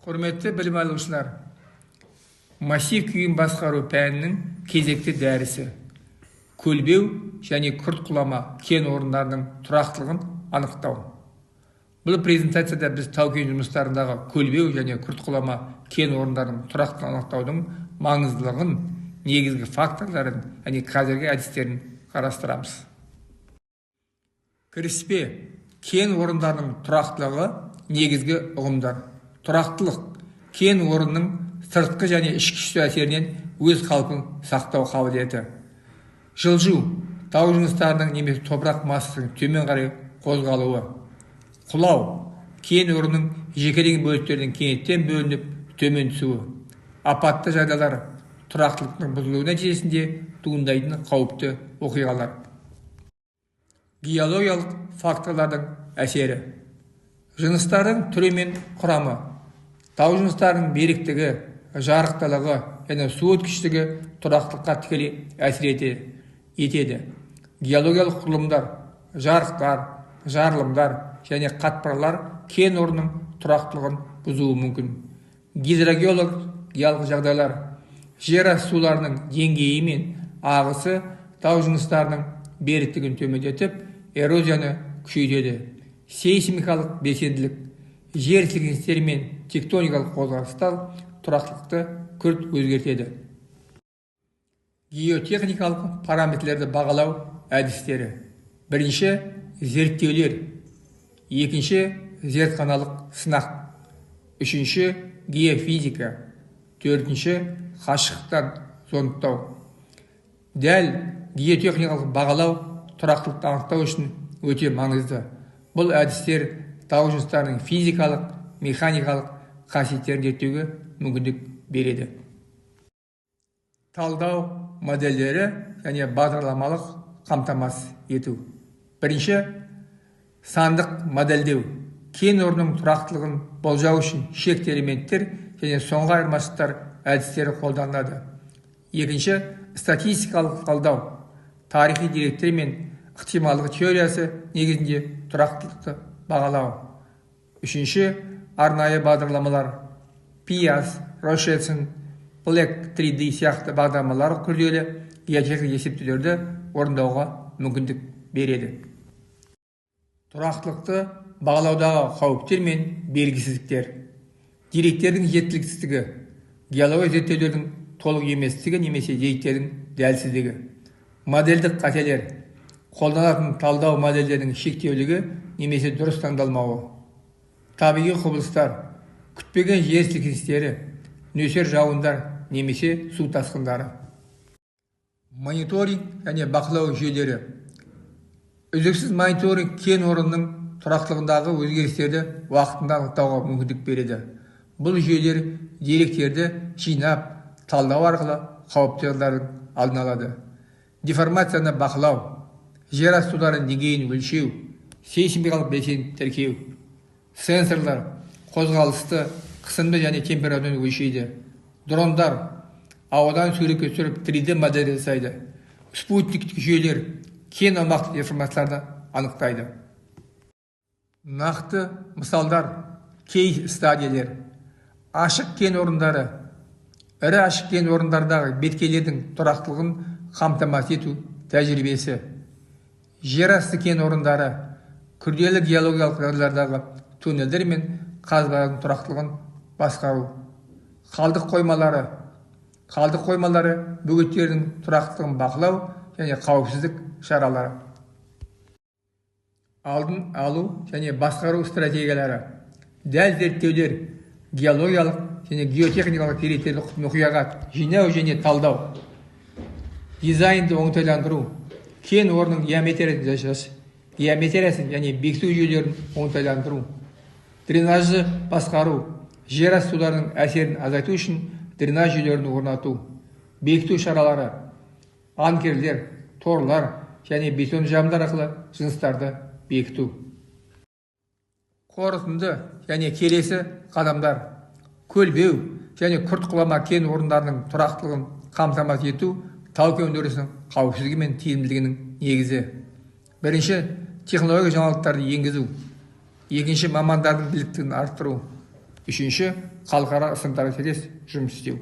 Құрметті білім алушылар, массив күйін басқару пәнінің кезекті дәрісі көлбеу және күрт құлама кен орындарының тұрақтылығын анықтау. Бұл презентацияда біз тау-кен жұмыстарындағы көлбеу және күрт құлама кен орындарының тұрақтылығын анықтаудың маңыздылығын, негізгі факторларын және қазіргі әдістерін қарастырамыз. Кіріспе. Кен орындарының тұрақтылығы, негізгі ұғымдар. Тұрақтылық – кен орнының сыртқы және ішкі күштер әсерінен өз қалпын сақтау қабілеті. Жылжу – тау жыныстарының немесе топырақ массасының төмен қарай қозғалуы. Құлау – кен орнының жекелеген бөліктерінің кенеттен бөлініп, төмен түсуі. Апатты жағдайлар – тұрақтылықтың бұзылуы нәтижесінде туындайтын қауіпті оқиғалар. Геологиялық факторлардың әсері. Жыныстардың түрі мен құрамы. Тау жыныстарының беріктігі, жарықтылығы және су өткіштігі тұрақтылыққа тікелей әсер етеді. Геологиялық құрылымдар, жарықтар, жарылымдар және қатпарлар кен орнының тұрақтылығын бұзуы мүмкін. Гидрогеологиялық жағдайлар. Жер асты суларының деңгейі мен ағысы тау жыныстарының беріктігін төмендетіп, эрозияны күшейтеді. Сейсмикалық белсенділік. Жер сілкіністері мен тектоникалық қозғалыстар тұрақтылықты күрт өзгертеді. Геотехникалық параметрлерді бағалау әдістері. Бірінші, зерттеулер. Екінші, зертханалық сынақ. Үшінші, геофизика. Төртінші, қашықтан зондтау. Дәл геотехникалық бағалау тұрақтылықты анықтау үшін өте маңызды. Бұл әдістер тау жыныстарының физикалық, механикалық қасиеттерін зерттеуге мүмкіндік береді. Талдау модельдері және бағдарламалық қамтамасыз ету. Бірінші, сандық модельдеу. Кен орнының тұрақтылығын болжау үшін шекті элементтер және соңғы айырмашылықтар әдістері қолданылады. Екінші, статистикалық талдау. Тарихи деректер мен ықтималдық теориясы негізінде тұрақтылықты бағалау. Үшінші, арнайы бағдарламалар. PIAS, Rochesson, Black 3D сияқты бағдарламалар күрделі геотехникалық есептеулерді орындауға мүмкіндік береді. Тұрақтылықты бағалаудағы қауіптер мен белгісіздіктер. Деректердің жеткіліксіздігі, геологиялық зерттеулердің толық еместігі немесе деректердің дәлсіздігі. Модельдік қателер. Қолданатын талдау модельдерінің шектеулігі немесе дұрыс таңдалмауы. Табиғи құбылыстар. Күтпеген жер сілкіністері, нөсер жауындар немесе су тасқындары. Мониторинг және бақылау жүйелері. Үздіксіз мониторинг кен орнының тұрақтылығындағы өзгерістерді уақытында анықтауға мүмкіндік береді. Бұл жүйелер деректерді жинап, талдау арқылы қауіпті жағдайлардың алдын алады. Деформацияны бақылау, жер асты суларының деңгейін өлшеу, сейсмикалық белсенділікті тіркеу. Сенсорлар қозғалысты, қысымды және температураны өлшейді. Дрондар ауадан суретке түсіріп, 3D модель жасайды. Спутниктік жүйелер кен аумақтық деформацияларды анықтайды. Нақты мысалдар, кейс-стадилер. Ашық кен орындары. Ірі ашық кен орындардағы беткейлердің тұрақтылығын қамтамасыз ету тәжірибесі. Жер асты кен орындары. Күрделі геологиялық жағдайлардағы туннельдер мен қазбалардың тұрақтылығын басқару. Қалдық қоймалары. Қалдық қоймалары бөгеттерінің тұрақтылығын бақылау және қауіпсіздік шаралары. Алдын алу және басқару стратегиялары. Дәл зерттеулер. Геологиялық және геотехникалық деректерді мұқият жинау және талдау. Дизайнды оңтайландыру. Кен орнының геометриясын және бекіту жүйелерін оңтайландыру. Дренажды басқару. Жер асты суларының әсерін азайту үшін дренаж жүйелерін орнату. Бекіту шаралары. Анкерлер, торлар және бетон жабындар арқылы жыныстарды бекіту. Қорытынды және келесі қадамдар. Көлбеу және күрт құлама кен орындарының тұрақтылығын қамтамасыз ету тау кен өндірісінің қауіпсіздігі мен тиімділігінің негізі. Бірінші, технологиялық жаңалықтарды енгізу. Екінші, мамандардың біліктілігін арттыру. Үшінші, халықаралық стандарттарға сәйкес жұмыс істеу.